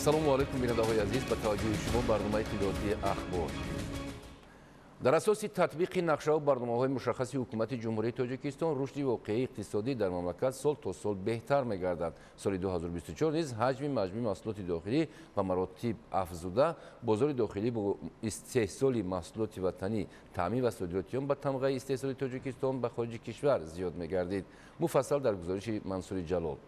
Ассалому алайкум, бинандаҳои азиз, ба таваҷҷӯҳи шумо барномаи иттилоотии «Ахбор». Дар асоси татбиқи нақшаву барномаҳои мушаххаси ҳукумати Ҷумҳурии Тоҷикистон рушди воқеии иқтисодӣ дар мамлакат сол то сол беҳтар мегардад. Соли 2024 низ ҳаҷми маҷмӯи маҳсулоти дохилӣ ба маротиб афзуда, бозори дохилӣ бо истеҳсоли маҳсулоти ватанӣ таъмин ва содироти он ба тамғаи истеҳсоли Тоҷикистон ба хориҷи кишвар зиёд мегардид. Муфассал дар гузориши Мансури Ҷалол.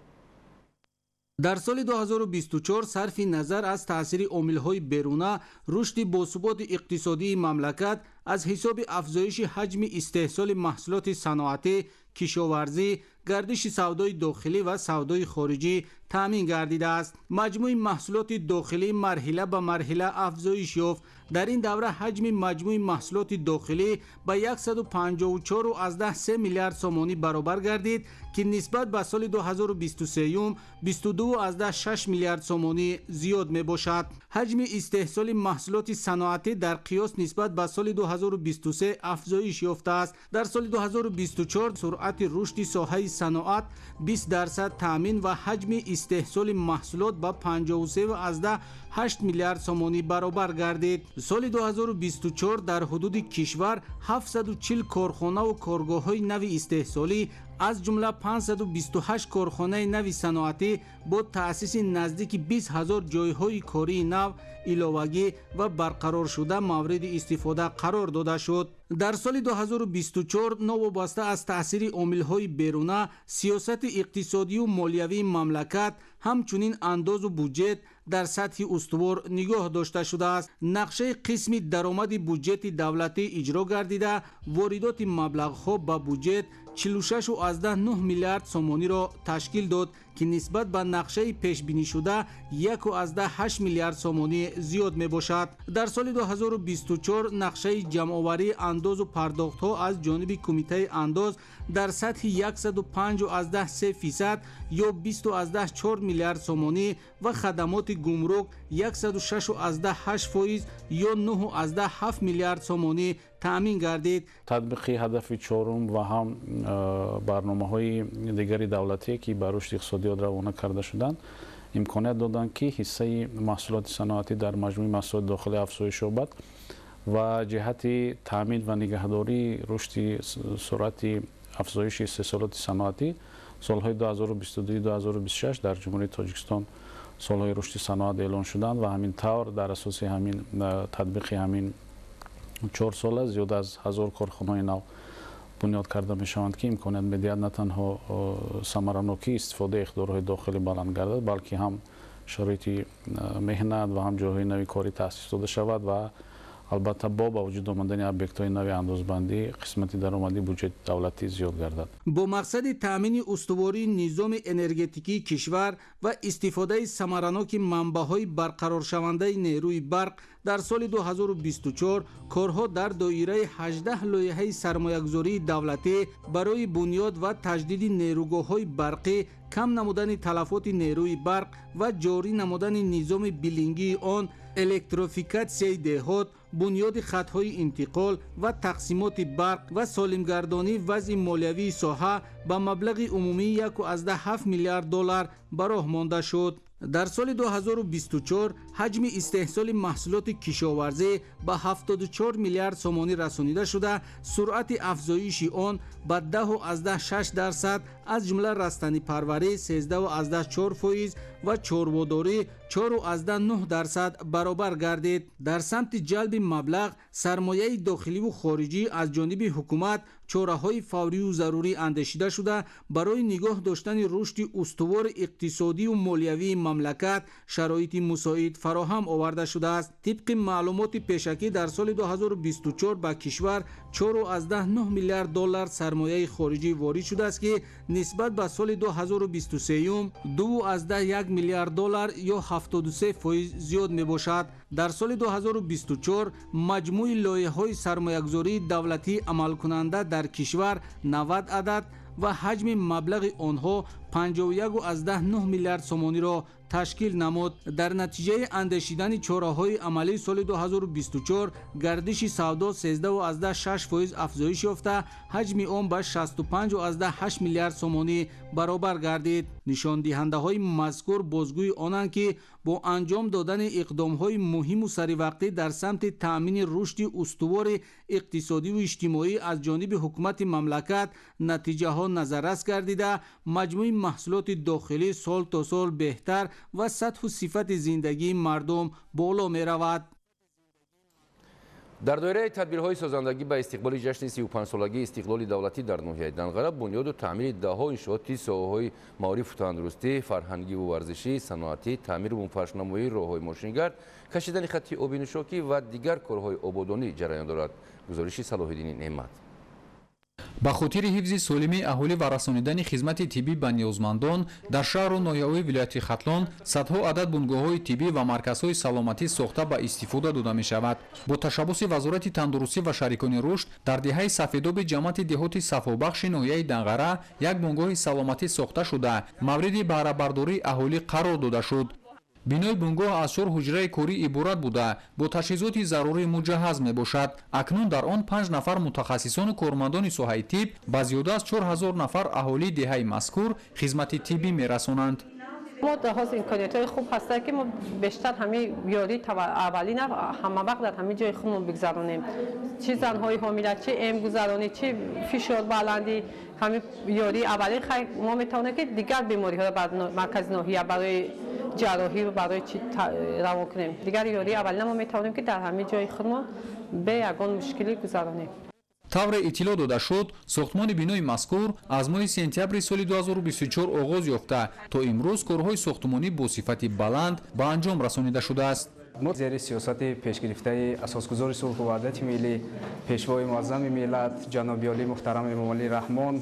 Дар соли 2024 сарфи назар аз таъсири омилҳои беруна, рушди босуботи иқтисодии мамлакат аз ҳисоби афзоиши ҳаҷми истеҳсоли маҳсулоти саноатӣ, кишоварзӣ, гардиши савдои дохилӣ ва савдои хориҷӣ таъмин гардидааст. Маҷмӯи маҳсулоти дохилӣ марҳила ба марҳила афзоиш ёфт. Дар ин давра ҳаҷми маҷмӯи маҳсулоти дохилӣ ба 154,3 миллиард сомонӣ баробар гардид, ки нисбат ба соли 2023 22,6 миллиард сомонӣ зиёд мебошад. Ҳаҷми истеҳсоли маҳсулоти саноатӣ дар қиёс нисбат ба соли 2023 афзоиш ёфтааст. Дар соли 2024 суръати рушди соҳаи саноат 20% таъмин ва ҳаҷми истеҳсоли маҳсулот ба 53,8 миллиард сомонӣ баробар гардид. Соли 2024 дар ҳудуди кишвар 740 корхонаву коргоҳҳои нави истеҳсолӣ, аз ҷумла 528 корхонаи нави саноатӣ бо таъсиси наздики 20 ҳазор ҷойҳои кории нав иловагӣ ва барқароршуда мавриди истифода қарор дода шуд. Дар соли 2024 новобаста аз таъсири омилҳои беруна, сиёсати иқтисодию молиявии мамлакат, ҳамчунин андозу буҷет дар сатҳи устувор нигоҳ дошта шудааст. Нақшаи қисми даромади буҷети давлатӣ иҷро гардида, воридоти маблағҳо ба буҷет 46,9 миллиард сомониро ташкил дод, ки нисбат ба нақшаи пешбинишуда 1,8 миллиард сомонӣ зиёд мебошад. Дар соли 2024 нақшаи ҷамъоварии андозу пардохтҳо аз ҷониби Кумитаи андоз дар сатҳи 105,3% ё 20,4 миллиард сомонӣ ва хадамоти гумрук 106,8% ё 9,7 миллиард сомонӣ таъмин гардид. Татбиқи ҳадафи чорум ва ҳам барномаҳои дигари давлатие, ки ба рушди иқтисодиёт равона карда шуданд, имконият доданд, ки ҳиссаи маҳсулоти саноатӣ дар маҷмӯи маҳсулоти дохилӣ афзоиш ёбад ва ҷиҳати таъмин ва нигаҳдории рушди суръати афзоиши истеҳсолоти саноатӣ солҳои 2022-2026 дар Ҷумҳурии Тоҷикистон солҳои рушди саноат эълон шуданд ва ҳамин тавр дар асоси ҳамин татбиқи ҳамин 4 сола зиёд аз 1000 корхонаҳои нав бунёд карда мешаванд, ки имконият медиҳад на танҳо самаранокии истифодаи иқтидорҳои дохилӣ баланд гардад, балки ҳам шароити меҳнат ва ҳам ҷойҳои нави корӣ таъсис дода шавад ва албатта бо ба вуҷуд омадани объектҳои нави андозбандӣ қисмати даромадии буҷети давлатӣ зиёд гардад. Бо мақсади таъмини устувории низоми энергетикии кишвар ва истифодаи самараноки манбаъҳои барқароршавандаи нерӯи барқ дар соли 2024 корҳо дар доираи 18 лоиҳаи сармоягузории давлатӣ барои бунёд ва таҷдиди нерӯгоҳҳои барқӣ, кам намудани талафоти нерӯи барқ ва ҷорӣ намудани низоми биллингии он, электрификатсияи деҳот, бунёди хатҳои интиқол ва тақсимоти барқ ва солимгардонии вазъи молиявии соҳа ба маблағи умумии 1,7 миллиард доллар ба роҳ монда шуд. Дар соли 2024 ҳаҷми истеҳсоли маҳсулоти кишоварзӣ ба 74 миллиард сомонӣ расонида шуда, суръати афзоиши он ба 10,6%, аз ҷумла растанипарварӣ 13,4% ва чорводорӣ 4,9% баробар гардид. Дар самти ҷалби маблағ, сармояи дохиливу хориҷӣ аз ҷониби ҳукумат чораҳои фаврию зарурӣ андешида шуда, барои нигоҳ доштани рушди устувори иқтисодию молиявии мамлакат шароити мусоид фароҳам оварда шудааст. Тибқи маълумоти пешакӣ, дар соли 2024 ба кишвар 4,9 миллиард доллар сармояи хориҷӣ ворид шудааст, ки нисбат ба соли 2023 2,1 миллиард доллар ё 73% зиёд мебошад. Дар соли 2024 маҷмӯи лоиҳаҳои сармоягузории давлатии амалкунанда дар кишвар 90 адад ва ҳаҷми маблағи онҳо 51,9 миллиард сомониро Ташкил намуд. Дар натиҷаи андешидани чораҳои амалии соли 2024 гардиши савдо 13,6% афзоиш ёфта, ҳаҷми он ба 65,8 миллиард сомонӣ баробар гардид. Нишондиҳандаҳои мазкур бозгӯи онанд, ки бо анҷом додани иқдомҳои муҳиму саривақтӣ дар самти таъмини рушди устувори иқтисодиву иҷтимоӣ аз ҷониби ҳукумати мамлакат натиҷаҳо назаррас гардида, маҷмӯи маҳсулоти дохилӣ сол то сол беҳтар ва сатҳу сифати зиндагии мардум боло меравад. Дар доираи тадбирҳои созандагӣ ба истиқболи ҷашни 35-солагии истиқлоли давлатӣ дар ноҳияи Данғара бунёду таъмири даҳҳо иншооти соҳаҳои маорифу тандурустӣ, фарҳангиву варзишӣ, саноатӣ, таъмиру мунфаршнамоии роҳҳои мошингард, кашидани хатти оби нӯшокӣ ва дигар корҳои ободонӣ ҷараён дорад. Гузориши Салоҳиддини Неъмат. Ба хотири ҳифзи солимии аҳолӣ ва расонидани хизмати тиббӣ ба ниёзмандон дар шаҳру ноҳияҳои вилояти Хатлон садҳо адад бунгоҳҳои тиббӣ ва марказҳои саломатӣ сохта ба истифода дода мешавад. Бо ташаббуси Вазорати тандурустӣ ва шарикони рушд дар деҳаи Сафедоби ҷамоати деҳоти Сафобахши ноҳияи Данғара як бунгоҳи саломатӣ сохта шуда, мавриди баҳрабардории аҳолӣ қарор дода шуд. Бинои бунгоҳ аз чор ҳуҷраи корӣ иборат буда, бо таҷҳизоти зарурӣ муҷаҳҳаз мебошад. Акнун дар он панҷ нафар мутахассисону кормандони соҳаи тиб ба зиёда аз 4000 нафар аҳолии деҳаи мазкур хизмати тиббӣ мерасонанд. Мо ҳозир имкониятҳои хуб ҳастанд, ки мо бештар ҳамин ёрии аввалина ҳама вақт дар ҳамин ҷои худмон бигзаронем. Чӣ занҳои ҳомила, чӣ эмгузаронӣ, чӣ фишор баландӣ, ҳамин ёрии аввалин хай мо метавонем, ки дигар бемориҳоро ба маркази ноҳия барои ҷарроҳӣ барои чӣ равон кунем. Дигар ёрии аввалина мо метавонем, ки дар ҳамин ҷои худмон бе ягон мушкилӣ гузаронем. Тавре иттилоъ дода шуд, сохтмони бинои мазкур аз моҳи сентябри соли 2024 оғоз ёфта, то имрӯз корҳои сохтмонӣ бо сифати баланд ба анҷом расонида шудааст. Мо зери сиёсати пешгирифтаи асосгузори сулҳу ваҳдати миллӣ, пешвои муаззами миллат, ҷаноби олӣ муҳтарам Эмомалӣ Раҳмон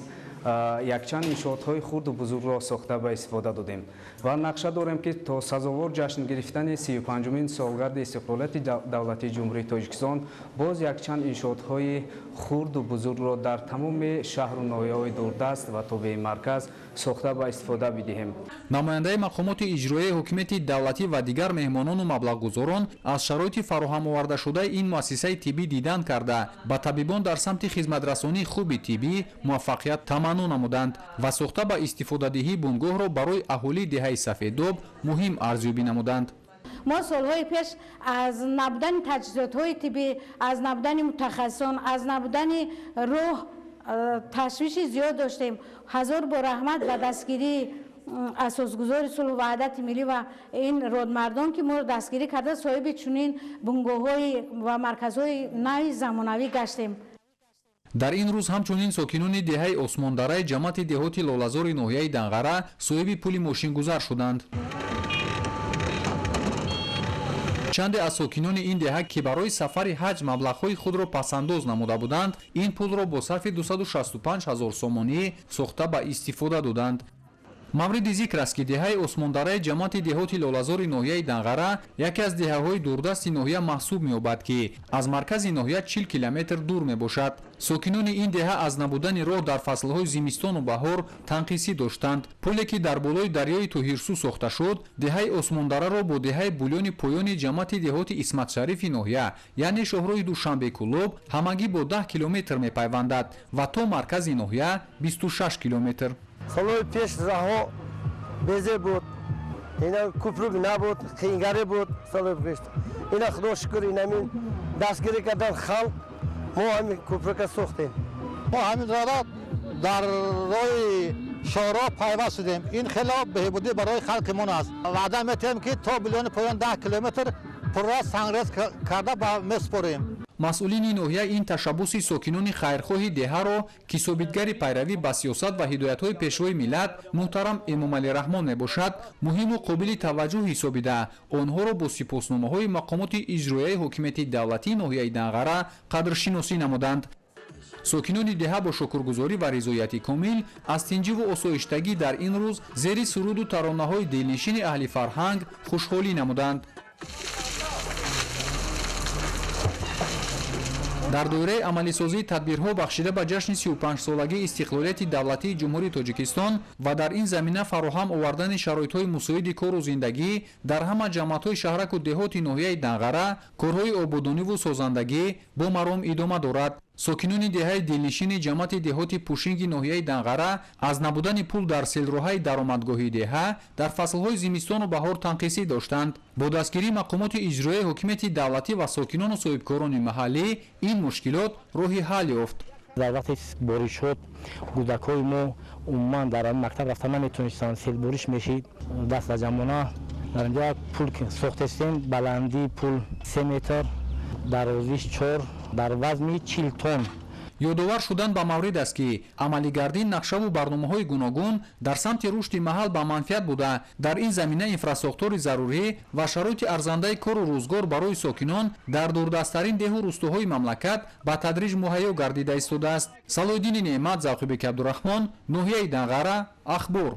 якчанд иншоотҳои хурду бузургро сохта ба истифода додем ва нақша дорем, ки то сазовор ҷашн гирифтани 35-умин солгарди истиқлолияти давлатии Ҷумҳурии Тоҷикистон боз якчанд иншоотҳои хурду бузургро дар тамоми шаҳру ноҳияҳои дурдаст ва тобеи марказ сохта ба истифода бидиҳем. Намояндаи мақомоти иҷроияи ҳокимияти давлатӣ ва дигар меҳмонону маблағгузорон аз шароити фароҳам овардашудаи ин муассисаи тиббӣ дидан карда, ба табибон дар самти хизматрасонии хуби тиббӣ муваффақият таманно намуданд ва сохта ба истифодадиҳии бунгоҳро барои аҳолии деҳаи Сафедоб муҳим арзёбӣ намуданд. Мо солҳои пеш аз набудани таҷҳизотҳои тиббӣ, аз набудани мутахассисон, аз набудани роҳ ташвиши зиёд доштем. Ҳазор бор раҳмат ба дастгирии асосгузори сулҳу ваҳдати миллӣ ва ин родмардон, ки моро дастгирӣ карда, соҳиби чунин бунгоҳҳои ва марказҳои нави замонавӣ гаштем. Дар ин рӯз ҳамчунин сокинони деҳаи Осмондараи ҷамоати деҳоти Лолазори ноҳияи Данғара соҳиби пули мошингузар шуданд. Чанде аз сокинони ин деҳа, ки барои сафари ҳаҷ маблағҳои худро пасандоз намуда буданд, ин пулро бо сарфи 265 ҳазор сомонӣ сохта ба истифода доданд. Мавриди зикр аст, ки деҳаи Осмондараи ҷамоати деҳоти Лолазори ноҳияи Данғара яке аз деҳаҳои дурдасти ноҳия маҳсуб меёбад, ки аз маркази ноҳия 40 километр дур мебошад. Сокинони ин деҳа аз набудани роҳ дар фаслҳои зимистону баҳор танқисӣ доштанд. Пуле, ки дар болои дарёи Тоҳирсӯ сохта шуд, деҳаи Осмондараро бо деҳаи Булёни поёни ҷамоати деҳоти Исматшарифи ноҳия, яъне шоҳроҳи Душанбе-Кӯлоб, ҳамагӣ бо 10 километр мепайвандад ва то маркази ноҳия 26 километр. Солҳои пеш роҳҳо безеб буд, ина кӯпрук набуд, қиингарӣ буд солҳои пеш. Ина худо шукр, инамин дастгирӣ кардан халқ, мо ҳамин кӯпрука сохтем. Мо ҳамин роҳро дар роҳи шоҳроҳ пайваст шудем. Ин хело беҳбудӣ барои халқи мон аст. Ваъда метиҳем, ки то Билёни поён 10 километр пурра сангрез карда месупорем. Масъулини ноҳия ин ташаббуси сокинони хайрхоҳи деҳаро, ки собитгари пайравӣ ба сиёсат ва ҳидоятҳои пешвои миллат муҳтарам Эмомалӣ Раҳмон мебошад, муҳиму қобили таваҷҷӯҳ ҳисобида, онҳоро бо сипосномаҳои мақомоти иҷроияи ҳокимияти давлатии ноҳияи Данғара қадршиносӣ намуданд. Сокинони деҳа бо шукргузорӣ ва ризояти комил аз тинҷиву осоиштагӣ дар ин рӯз зери суруду таронаҳои дилнишини аҳли фарҳанг хушҳолӣ намуданд. Дар доираи амалисозии тадбирҳо бахшида ба ҷашни 35-солагии истиқлолияти давлатии Ҷумҳурии Тоҷикистон ва дар ин замина фароҳам овардани шароитҳои мусоиди кору зиндагӣ дар ҳама ҷамоатҳои шаҳраку деҳоти ноҳияи Данғара корҳои ободониву созандагӣ бо маром идома дорад. Сокинони деҳаи дилнишини ҷамоати деҳоти Пушинги ноҳияи Данғара аз набудани пул дар селроҳаи даромадгоҳи деҳа дар фаслҳои зимистону баҳор танқисӣ доштанд. Бо дастгирии мақомоти иҷроияи ҳокимияти давлатӣ ва сокинону соҳибкорони маҳаллӣ ин мушкилот роҳи ҳал ёфт. Дар вақти боришот кӯдакҳои мо умуман дар мактаб рафта наметонистанд, селбориш мешид. Даст аз ҷамона дар инҷо пул сохтестем, баландии пул 3 метр, дарозиш 4, дар вазни 40 тонн. Ёдовар шудан ба маврид аст, ки амалигардии нақшаву барномаҳои гуногун дар самти рушди маҳал ба манфиат буда, дар ин замина инфрасохтори зарурӣ ва шароити арзандаи кору рӯзгор барои сокинон дар дурдасттарин деҳу рӯстоҳои мамлакат ба тадриҷ муҳайё гардида истодааст. Салоҳиддини Неъмат, Завқибек Абдурахмон, ноҳияи Данғара, Ахбор.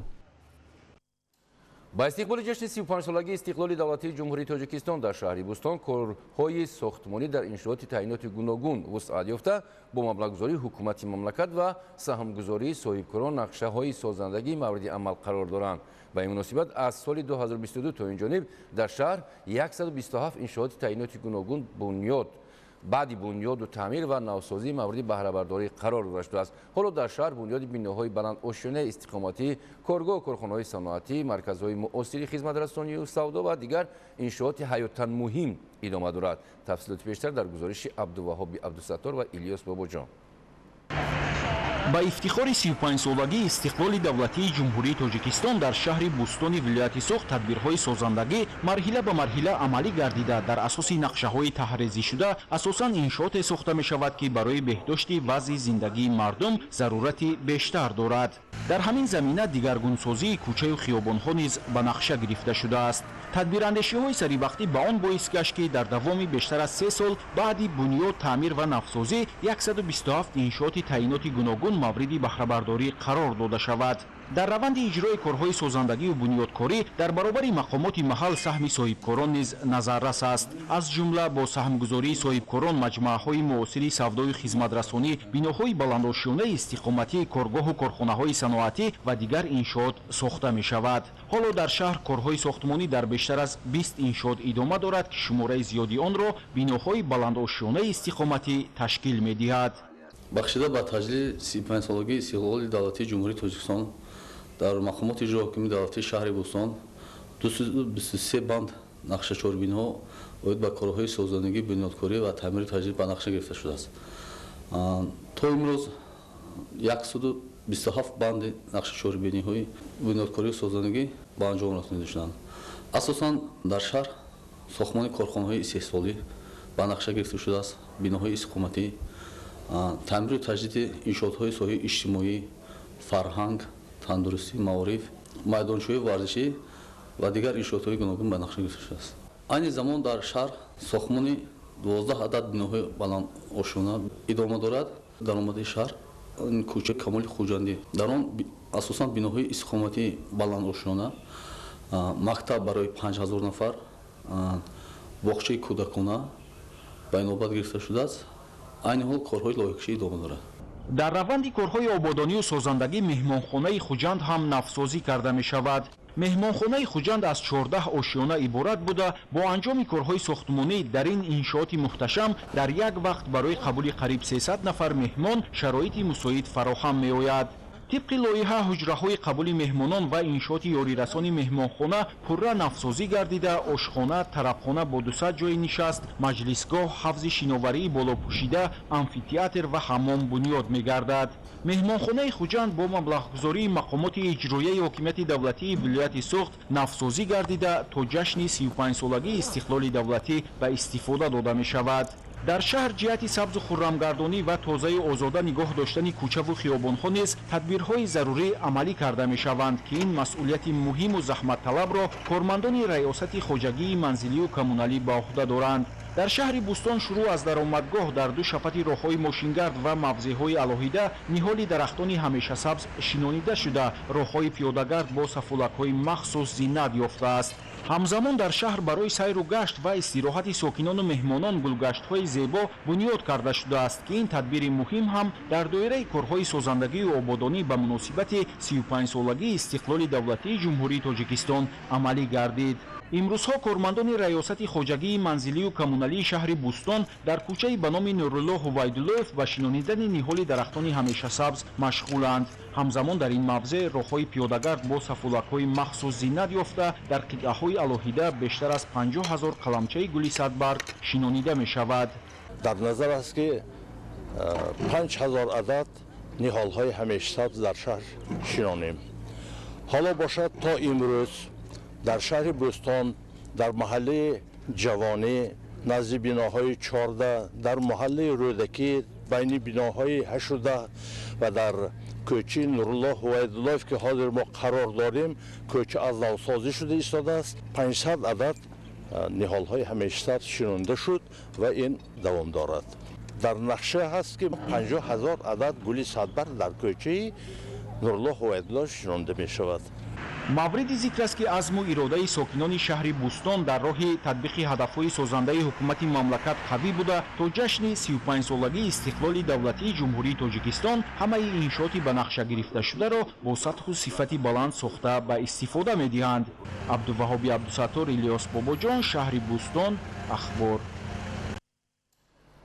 Ба истиқболи ҷашни 35-солагии истиқлоли давлатии Ҷумҳурии Тоҷикистон дар шаҳри Бӯстон корҳои сохтмонӣ дар иншооти таъиноти гуногун вусъат ёфта, бо маблағгузории ҳукумати мамлакат ва саҳмгузории соҳибкорон нақшаҳои созандагӣ мавриди амал қарор доранд. Ба ин муносибат аз соли 2022 то ин ҷониб дар шаҳр 127 иншооти таъиноти гуногун бунёд баъди бунёду таъмир ва навсозӣ мавриди баҳрабардорӣ қарор дода шудааст. Ҳоло дар шаҳр бунёди биноҳои баландошёнаи истиқоматӣ, коргоҳу корхонаҳои саноатӣ, марказҳои муосири хизматрасонию савдо ва дигар иншооти ҳаётан муҳим идома дорад. Тафсилоти бештар дар гузориши Абдуваҳоби Абдусаттор ва Илёс Бобоҷон. Ба ифтихори 35-солагии истиқлоли давлатии Ҷумҳурии Тоҷикистон дар шаҳри Бӯстони вилояти Суғд тадбирҳои созандагӣ марҳила ба марҳила амалӣ гардида, дар асоси нақшаҳои таҳрезишуда асосан иншооте сохта мешавад, ки барои беҳдошти вазъи зиндагии мардум зарурати бештар дорад. Дар ҳамин замина дигаргунсозии кӯчаю хиёбонҳо низ ба нақша гирифта шудааст. Тадбирандешиҳои саривақтӣ ба он боис гашт, ки дар давоми бештар аз 3 сол баъди бунёд, таъмир ва навсозӣ 127 иншооти таъиноти гуногун мавриди баҳрабардорӣ қарор дода шавад. Дар раванди иҷрои корҳои созандагию бунёдкорӣ дар баробари мақомоти маҳал саҳми соҳибкорон низ назаррас аст. Аз ҷумла бо саҳмгузории соҳибкорон маҷмӯаҳои муосири савдою хизматрасонӣ, биноҳои баландошёнаи истиқоматӣ, коргоҳу корхонаҳои саноатӣ ва дигар иншоот сохта мешавад. Ҳоло дар шаҳр корҳои сохтмонӣ дар бештар аз 20 иншоот идома дорад, ки шумораи зиёди онро биноҳои баландошёнаи истиқоматӣ ташкил медиҳад. Бахшида ба таҷлили 35-солагии истиқлоли давлатии Ҷумҳурии Тоҷикистон дар мақомоти иҷрои ҳокимияти давлатии шаҳри Бӯстон 223 банд нақшачорбиниҳо оид ба корҳои созандагӣ, бунёдкорӣ ва таъмиру таҷдид ба нақша гирифта шудааст. То имрӯз 127 банди нақшачорбиниҳои бунёдкорию созандагӣ ба анҷом расонида шуданд. Асосан дар шаҳр сохтмони корхонаҳои истеҳсолӣ ба нақша гирифта шудааст, биноҳои истиқоматӣ, таъмиру таҷдиди иншоотҳои соҳаи иҷтимоӣ, фарҳанг, тандурустӣ, маориф, майдончаҳои варзишӣ ва дигар иншоотҳои гуногун ба нақша гирифта шудааст. Айни замон дар шаҳр сохтмони 12 адад биноҳои баландошёна идома дорад. Даромади шаҳр кӯчаи Камоли Хуҷандӣ, дар он асосан биноҳои истиқоматии баландошёна, мактаб барои 5000 нафар, боғчаи кӯдакона ба инобат гирифта шудааст. Айни ҳол корҳои лоиҳакашӣ идома дорад. Дар раванди корҳои ободонию созандагӣ меҳмонхонаи Хуҷанд ҳам навсозӣ карда мешавад. Меҳмонхонаи Хуҷанд аз 14 ошёна иборат буда, бо анҷоми корҳои сохтмонӣ дар ин иншооти муҳташам дар як вақт барои қабули қариб 300 нафар меҳмон шароити мусоид фароҳам меояд. Тибқи лоиҳа ҳуҷраҳои қабули меҳмонон ва иншооти ёрирасони меҳмонхона пурра навсозӣ гардида, ошхона, тарабхона бо 200 ҷои нишаст, маҷлисгоҳ, ҳавзи шиноварии болопӯшида, амфитеатр ва ҳаммом бунёд мегардад. Меҳмонхонаи Хуҷанд бо маблағгузории мақомоти иҷроияи ҳокимияти давлатии вилояти Суғд навсозӣ гардида, то ҷашни 35-солагии истиқлоли давлатӣ ба истифода дода мешавад. Дар шаҳр ҷиҳати сабзу хуррамгардонӣ ва тозаю озода нигоҳ доштани кӯчаву хиёбонҳо низ тадбирҳои зарурӣ амалӣ карда мешаванд, ки ин масъулияти муҳиму заҳматталабро кормандони раёсати хоҷагии манзилию коммуналӣ ба уҳда доранд. Дар шаҳри Бӯстон шурӯъ аз даромадгоҳ дар ду шафати роҳҳои мошингард ва мавзеъҳои алоҳида ниҳоли дарахтони ҳамешасабз шинонида шуда, роҳҳои пиёдагард бо сафолакҳои махсус зинат ёфтааст. Ҳамзамон дар шаҳр барои сайру гашт ва истироҳати сокинону меҳмонон гулгаштҳои зебо бунёд карда шудааст, ки ин тадбири муҳим ҳам дар доираи корҳои созандагию ободонӣ ба муносибати 35-солагии истиқлоли давлатии Ҷумҳурии Тоҷикистон амалӣ гардид. Имрӯзҳо кормандони раёсати хоҷагии манзилию коммуналии шаҳри Бӯстон дар кӯчаи ба номи Нурулло Ҳувайдуллоев ба шинонидани ниҳоли дарахтони ҳамешасабз машғуланд. Ҳамзамон дар ин мавзеъ роҳҳои пиёдагард бо сафолакҳои махсус зинат ёфта, дар қитъаҳои алоҳида бештар аз 50 ҳазор қаламчаи гули садбарг шинонида мешавад. Дар назар аст, ки 5000 адад ниҳолҳои ҳамешасабз дар шаҳр шинонем. Ҳоло бошад, то имрӯз дар шаҳри Бӯстон, дар маҳаллаи Ҷавонӣ, назди биноҳои 14, дар маҳаллаи Рӯдакӣ, байни биноҳои 18 ва дар кӯчаи Нурулло Ҳувайдуллоев, ки ҳозир мо қарор дорем, кӯча аз навсозӣ шуда истодааст, 500 адад ниҳолҳои ҳамешасабз шинонда шуд ва ин давом дорад. Дар нақша ҳаст, ки 50 ҳазор адад гули садбарг дар кӯчаи Нурулло Ҳувайдуллоев шинонда мешавад. Мавриди зикр аст, ки азму иродаи сокинони шаҳри Бӯстон дар роҳи татбиқи ҳадафҳои созандаи ҳукумати мамлакат қавӣ буда, то ҷашни 35-солагии истиқлоли давлатии Ҷумҳурии Тоҷикистон ҳамаи иншооти ба нақша гирифташударо бо сатҳу сифати баланд сохта ба истифода медиҳанд. Абдуваҳоби Абдусаттор, Илёс Бобоҷон, шаҳри Бӯстон, Ахбор.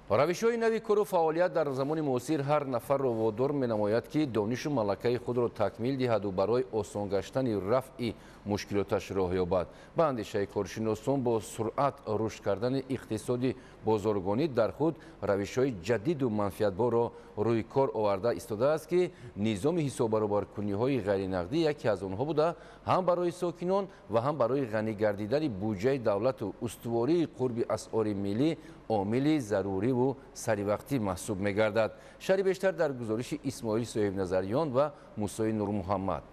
Равишҳои нави кору фаъолият дар замони муосир ҳар нафарро водор менамояд, ки донишу малакаи худро такмил диҳаду барои осон гаштани рафъи мушкилоташ роҳ ёбад. Ба андешаи коршиносон, бо суръат рушд кардани иқтисоди бозоргонӣ дар худ равишҳои ҷадиду манфиатборро рӯи кор оварда истодааст, ки низоми ҳисоббаробаркуниҳои ғайринақдӣ яке аз онҳо буда, ҳам барои сокинон ва ҳам барои ғанӣ гардидани буҷаи давлату устувории қурби асъори миллӣ омили заруриву саривақтӣ маҳсуб мегардад. Шарҳи бештар дар гузориши Исмоил Соҳибназарён ва Мусои Нурмуҳаммад.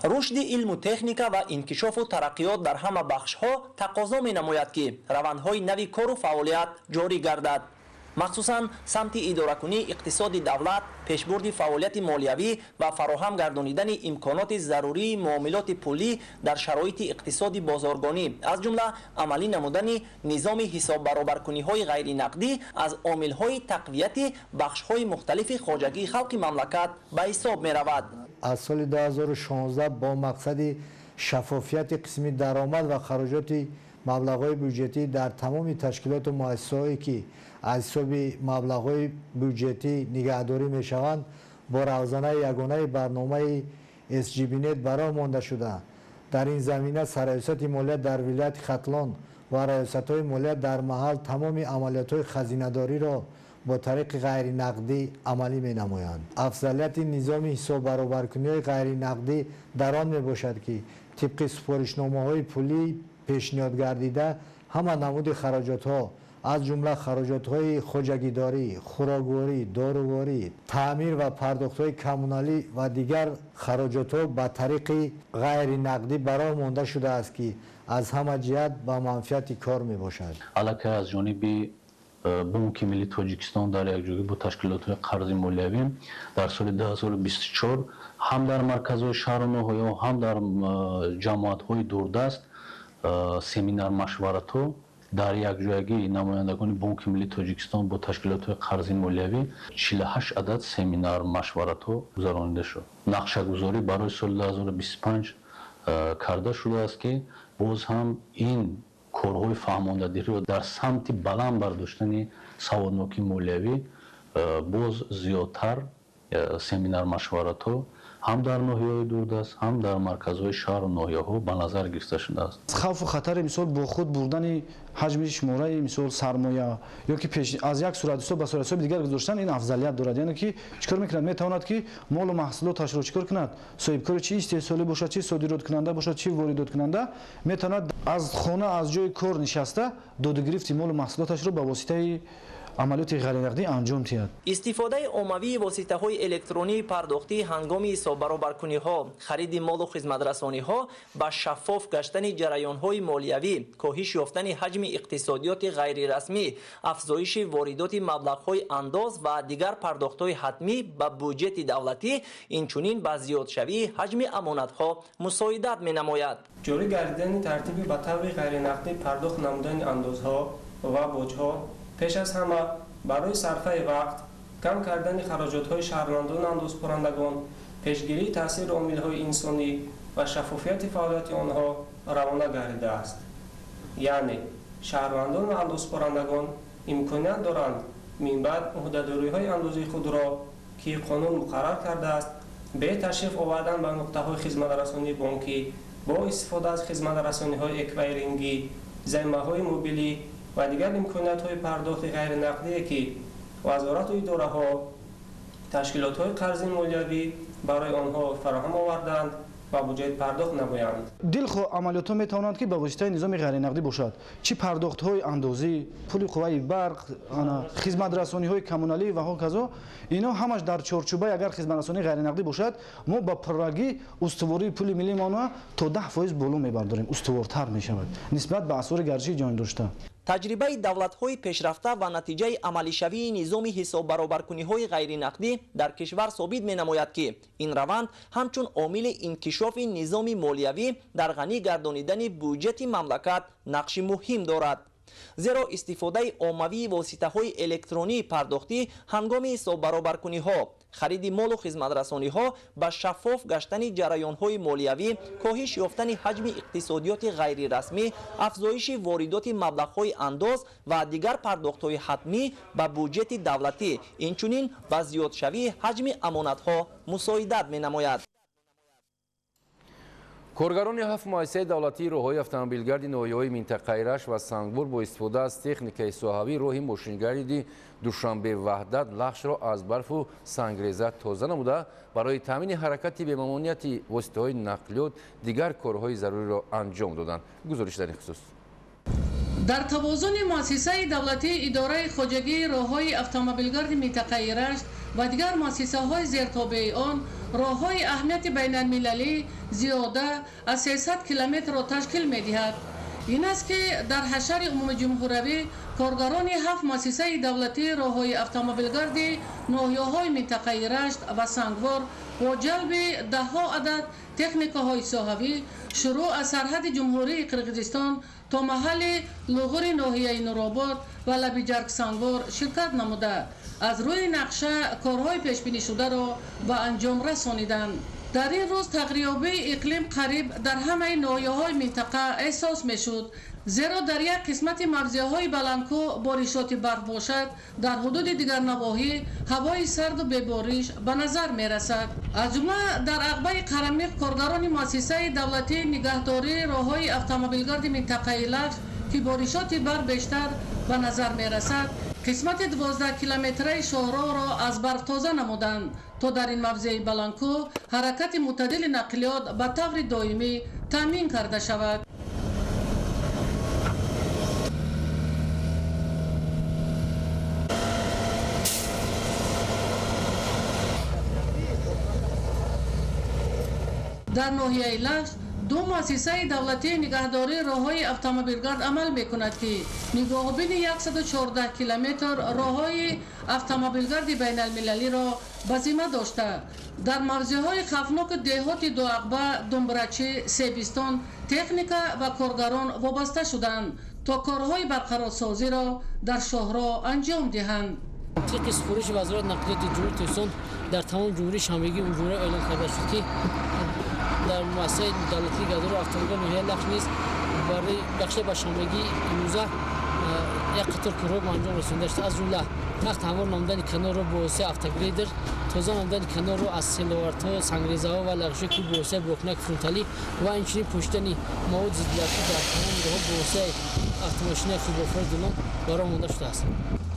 Рушди илму техника ва инкишофу тараққиёт дар ҳама бахшҳо тақозо менамояд, ки равандҳои нави кору фаъолият ҷорӣ гардад. Махсусан самти идоракунии иқтисоди давлат, пешбурди фаъолияти молиявӣ ва фароҳам гардонидани имконоти зарурии муомилоти пулӣ дар шароити иқтисоди бозоргонӣ, аз ҷумла амалӣ намудани низоми ҳисоббаробаркуниҳои ғайринақдӣ аз омилҳои тақвияти бахшҳои мухталифи хоҷагии халқи мамлакат ба ҳисоб меравад. Аз соли 2016 бо мақсади шаффофияти қисми даромад ва хароҷоти маблағҳои бюҷетӣ дар тамоми ташкилоту муассисаҳое, ки аз ҳисоби маблағҳои бюҷетӣ нигаҳдорӣ мешаванд, бо равзанаи ягонаи барномаи SGBNet ба роҳ монда шуда, дар ин замина Сарраёсати молия дар вилояти Хатлон ва раёсатҳои молия дар маҳал тамоми амалиётҳои хазинадориро бо тариқи ғайринақдӣ амалӣ менамоянд. Афзалияти низоми ҳисоббаробаркуниҳои ғайринақдӣ дар он мебошад, ки тибқи супоришномаҳои пулӣ пешниҳод гардида, ҳама намуди хароҷотҳо, аз ҷумла хароҷотҳои хоҷагидорӣ, хӯрокворӣ, доруворӣ, таъмир ва пардохтҳои коммуналӣ ва дигар хароҷотҳо ба тариқи ғайринақдӣ ба роҳ монда шудааст, ки аз ҳама ҷиҳат ба манфиати кор мебошад. Аллакай аз ҷониби Бонки миллии Тоҷикистон дар якҷоягӣ бо ташкилотҳои қарзи молиявӣ дар соли 2024 ҳам дар марказҳои шаҳру ноҳияҳо, ҳам дар ҷамоатҳои дурдаст семинар машваратҳо дар якҷоягӣ намояндагони Бонки миллии Тоҷикистон бо ташкилотҳои қарзи молиявӣ 48 адад семинар машваратҳо гузаронида шуд. Нақшагузорӣ барои соли 2025 карда шудааст, ки боз ҳам ин корҳои фаҳмондадиҳиро дар самти баланд бардоштани саводнокии молиявӣ боз зиёдтар семинар машваратҳо ҳам дар ноҳияҳои дурдаст, ҳам дар марказҳои шаҳру ноҳияҳо ба назар гирифта шудааст. Хавфу хатари, мисол, бо худ бурдани ҳаҷми шумораи, мисол, сармоя ё ки пеш аз як суратҳисоб ба суратҳисоби дигар гузоштан, ин афзалият дорад. Яъне ки чӣ кор мекунад? Метавонад, ки молу маҳсулоташро чӣ кор кунад? Соҳибкори чӣ истеҳсолӣ бошад, чӣ содироткунанда бошад, чӣ воридоткунанда, метавонад аз хона, аз ҷои кор нишаста, додугирифти молу маҳсулоташро ба воситаи амалиёти ғайринақдӣ анҷом диҳад. Истифодаи оммавии воситаҳои электронии пардохтӣ ҳангоми ҳисоббаробаркуниҳо, хариди молу хизматрасониҳо ба шаффоф гаштани ҷараёнҳои молиявӣ, коҳиш ёфтани ҳаҷми иқтисодиёти ғайрирасмӣ, афзоиши воридоти маблағҳои андоз ва дигар пардохтҳои ҳатмӣ ба буҷети давлатӣ, инчунин ба зиёдшавии ҳаҷми амонатҳо мусоидат менамояд. Ҷорӣ гардидани тартиби ба таври ғайринақдӣ пардохт намудани андозҳо ва боҷҳо пеш аз ҳама барои сарфаи вақт, кам кардани хароҷотҳои шаҳрвандону андозпуррандагон, пешгирии таъсири омилҳои инсонӣ ва шаффофияти фаъолияти онҳо равона гардидааст. Яъне шаҳрвандону андозпуррандагон имконият доранд минбаъд ӯҳдадориҳои андозии худро, ки қонун муқаррар кардааст, бе ташриф овардан ба нуқтаҳои хизматрасонии бонкӣ бо истифода аз хизматрасониҳои эквайрингӣ, займаҳои мобилӣ ва дигар имкониятҳои пардохти ғайринақдие, ки вазорату идораҳо, ташкилотҳои қарзи молиявӣ барои онҳо фароҳам овардаанд, ба буҷет пардохт намоянд. Дилхоҳ амалиётҳо метавонанд, ки ба воситаи низоми ғайринақдӣ бошад. Чӣ пардохтҳои андозӣ, пули қувваи барқ, хизматрасониҳои коммуналӣ ва ҳоказо, ино ҳамаш дар чорчӯбаи агар хизматрасонии ғайринақдӣ бошад, мо ба пуррагӣ устувории пули миллиимонро то 10% боло мебардорем, устувортар мешавад нисбат ба асъори гардишии ҷаҳондошта. Таҷрибаи давлатҳои пешрафта ва натиҷаи амалишавии низоми ҳисоббаробаркуниҳои ғайринақдӣ дар кишвар собит менамояд, ки ин раванд ҳамчун омили инкишофи низоми молиявӣ дар ғанӣ гардонидани буҷети мамлакат нақши муҳим дорад. Зеро истифодаи оммавии воситаҳои электронии пардохтӣ ҳангоми ҳисоббаробаркуниҳо, хариди молу хизматрасониҳо ба шаффоф гаштани ҷараёнҳои молиявӣ, коҳиш ёфтани ҳаҷми иқтисодиёти ғайрирасмӣ, афзоиши воридоти маблағҳои андоз ва дигар пардохтҳои ҳатмӣ ба буҷети давлатӣ, инчунин ба зиёдшавии ҳаҷми амонатҳо мусоидат менамояд. Коргарони 7 муассисаи давлатии роҳҳои автомобилгарди ноҳияҳои минтақаи Рашт ва Сангвор бо истифода аз техникаи соҳавӣ роҳи мошингарди Душанбе Ваҳдат Лахшро аз барфу сангреза тоза намуда, барои таъмини ҳаракати бемамонияти воситаҳои нақлиёт дигар корҳои заруриро анҷом доданд. Гузориш дар ин хусус. Дар тавозуни муассисаи давлатии идораи хоҷагии роҳҳои автомобилгарди минтақаи Рашт ва дигар муассисаҳои зертобеи он роҳҳои аҳамияти байналмилалӣ зиёда аз 300 километрро ташкил медиҳад. Ин аст, ки дар ҳашари умумиҷумҳуравӣ коргарони 7 муассисаи давлатии роҳҳои автомобилгарди ноҳияҳои минтақаи Рашт ва Сангвор бо ҷалби даҳҳо адад техникаҳои соҳавӣ шурӯъ аз сарҳади ҷумҳурии Қирғизистон то маҳалли Луғури ноҳияи Нуробод ва лаби Ҷарг Сангвор ширкат намуда, аз рӯи нақша корҳои пешбинишударо ба анҷом расониданд. Дар ин рӯз тағйирёбии иқлим қариб дар ҳамаи ноҳияҳои минтақа эҳсос мешуд, зеро дар як қисмати мавзеъҳои баландкӯҳ боришоти барф бошад, дар ҳудуди дигар навоҳӣ ҳавои сарду бебориш ба назар мерасад. Аз ҷумла дар ағбаи Қарамиқ коргарони муассисаи давлатии нигаҳдории роҳҳои автомобилгарди минтақаи Лахш, ки боришоти барф бештар ба назар мерасад, қисмати 12 километраи шоҳроҳро аз барф тоза намуданд, то дар ин мавзеи баландкӯҳ ҳаракати мӯътадили нақлиёт ба таври доимӣ таъмин карда шавад. Дар ноҳияи Лахш ду муассисаи давлатии нигаҳдории роҳҳои автомобилгард амал мекунад, ки нигоҳубини 114 километр роҳҳои автомобилгарди байналмилалиро ба зимма дошта, дар мавзеъҳои хавфноки деҳоти Дуағба, Думбрачӣ, Себистон техника ва коргарон вобаста шуданд, то корҳои барқарорсозиро дар шоҳроҳ анҷом диҳанд. Тибқи супориши вазорати нақлиёти ҷумҳурии Тоҷикистон дар тамоми ҷумҳурии шанбегии ҷумҳурия эълон карда шуд, ки дар муассисаи давлатии нигаҳдории автомобилгарди ноҳияи Лахш низ барои бахшида ба шанбегии имрӯза як қатор корҳо ба анҷом расонида шуд. Аз ҷумла тахт ҳамвор намудани канорро бо воситаи автогрейдер, тоза намудани канорро аз селовардҳо, сангрезаҳо ва лағжишҳои кӯҳ бо воситаи бокнак фронталӣ ва инчунин пӯшидани маводи зиддиларзӣ дар тамоми роҳҳо бо воситаи автомошинаи худбофари дунон ба роҳ монда шудааст.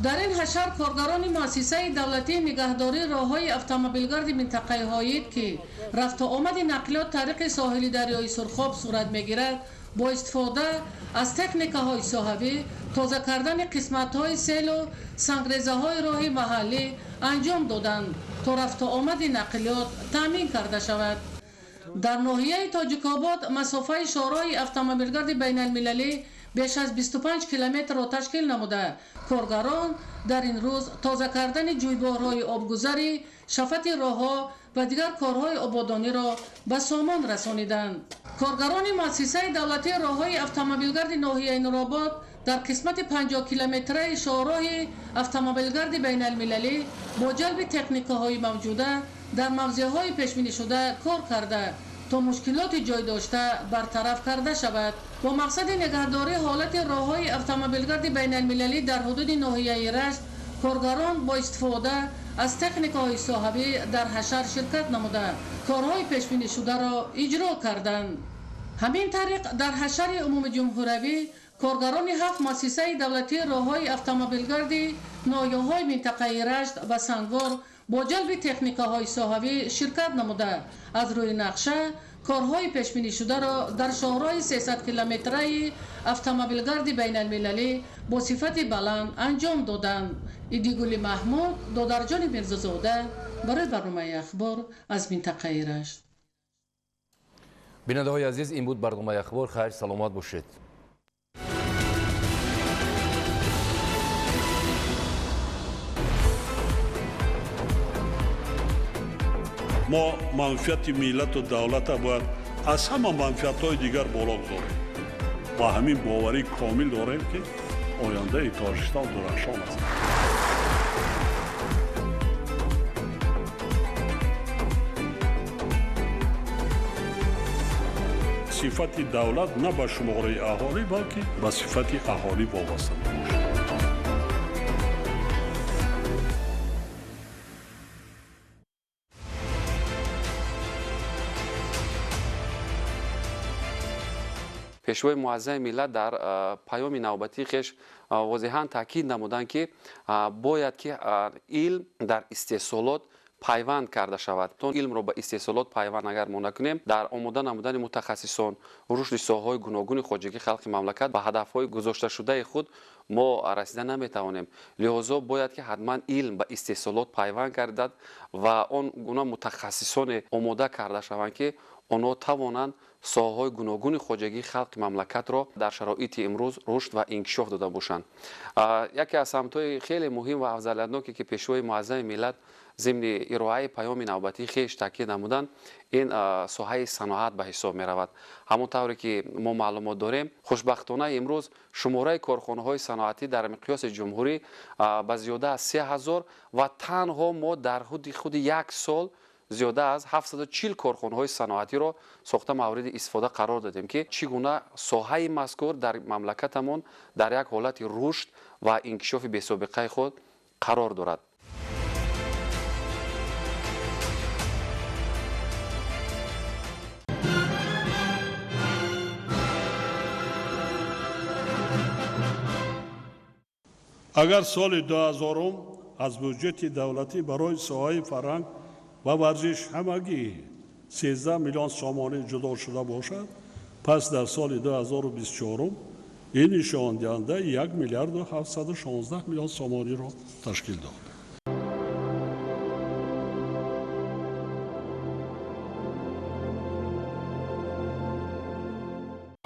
Дар ин ҳашар коргарони муассисаи давлатии нигаҳдории роҳҳои автомобилгарди минтақаи Ҳоид, ки рафту омади нақлиёт тариқи соҳили дарёи Сурхоб сурат мегирад, Бо истифода аз техникаҳои соҳавӣ тоза кардани қисматҳои селу сангрезаҳои роҳи маҳаллӣ анҷом доданд, то рафту омади нақлиёт таъмин карда шавад. Дар ноҳияи Тоҷикобод масофаи шоҳроҳи автомобилгарди байналмилалӣ беш аз 25 километрро ташкил намуда, коргарон дар ин рӯз тоза кардани ҷӯйборҳои обгузарӣ, шафати роҳҳо ва дигар корҳои ободониро ба сомон расониданд. Коргарони муассисаи давлатии роҳҳои автомобилгарди ноҳияи Нуробод дар қисмати 50 километраи шоҳроҳи автомобилгарди байналмилалӣ бо ҷалби техникаҳои мавҷуда дар мавзеъҳои пешбинишуда кор карда, то мушкилоти ҷой дошта бартараф карда шавад. Бо мақсади нигаҳдории ҳолати роҳҳои автомобилгарди байналмилалӣ дар ҳудуди ноҳияи Рашт коргарон бо истифода аз техникаҳои соҳавӣ дар ҳашар ширкат намуда, корҳои пешбинишударо иҷро карданд. Ҳамин тариқ дар ҳашари умумиҷумҳуравӣ коргарони 7 муассисаи давлатии роҳҳои автомобилгарди ноҳияҳои минтақаи Рашт ва Сангвор бо ҷалби техникаҳои соҳавӣ ширкат намуда, аз рӯи нақша корҳои пешбинишударо дар шоҳроҳи 300 километраи автомобилгарди байналмилалӣ бо сифати баланд анҷом доданд. Идигули Маҳмуд, Додарҷони Мирзозода барои барномаи Ахбор аз минтақаи Рашт. Бинандаҳои азиз, ин буд барномаи Ахбор. Хайр, саломат бошед. Мо манфиати миллату давлата бояд аз ҳама манфиатҳои дигар боло гузорем ва ҳамин боварии комил дорем, ки ояндаи Тоҷикистон дурахшон аст. Сифати давлат на ба шумораи аҳолӣ, балки ба сифати аҳолӣ вобаста мебошад. Пешвои муаззами миллат дар паёми навбатии хеш возеҳан таъкид намуданд, ки бояд ки илм дар истеҳсолот пайванд карда шавад. То илмро ба истеҳсолот пайванд агар мо накунем, дар омода намудани мутахассисон, рушди соҳаҳои гуногуни хоҷагии халқи мамлакат ба ҳадафҳои гузошташудаи худ мо расида наметавонем. Лиҳозо бояд ки ҳатман илм ба истеҳсолот пайванд гардад ва он гуна мутахассисоне омода карда шаванд, ки онҳо тавонанд соҳаҳои гуногуни хоҷагии халқи мамлакатро дар шароити имрӯз рушд ва инкишоф дода бошанд. Яке аз самтҳои хеле муҳим ва афзалиятноке, ки пешвои муаззами миллат зимни ироаи паёми навбатии хеш таъкид намуданд, ин соҳаи саноат ба ҳисоб меравад. Ҳамон тавре ки мо маълумот дорем, хушбахтона имрӯз шумораи корхонаҳои саноатӣ дар миқёси ҷумҳурӣ ба зиёда аз 3000 ва танҳо мо дар худи як сол зиёда аз 740 корхонаҳои саноатиро сохта мавриди истифода қарор додем, ки чӣ гуна соҳаи мазкур дар мамлакатамон дар як ҳолати рушд ва инкишофи бесобиқаи худ қарор дорад. Агар соли 2000 аз буҷети давлатӣ барои соҳаи фарҳанг ва варзиш ҳамагӣ 13 миллион сомонӣ ҷудо шуда бошад, пас дар соли 2024 ин нишондиҳанда 1 миллиарду 716 миллион сомониро ташкил дод.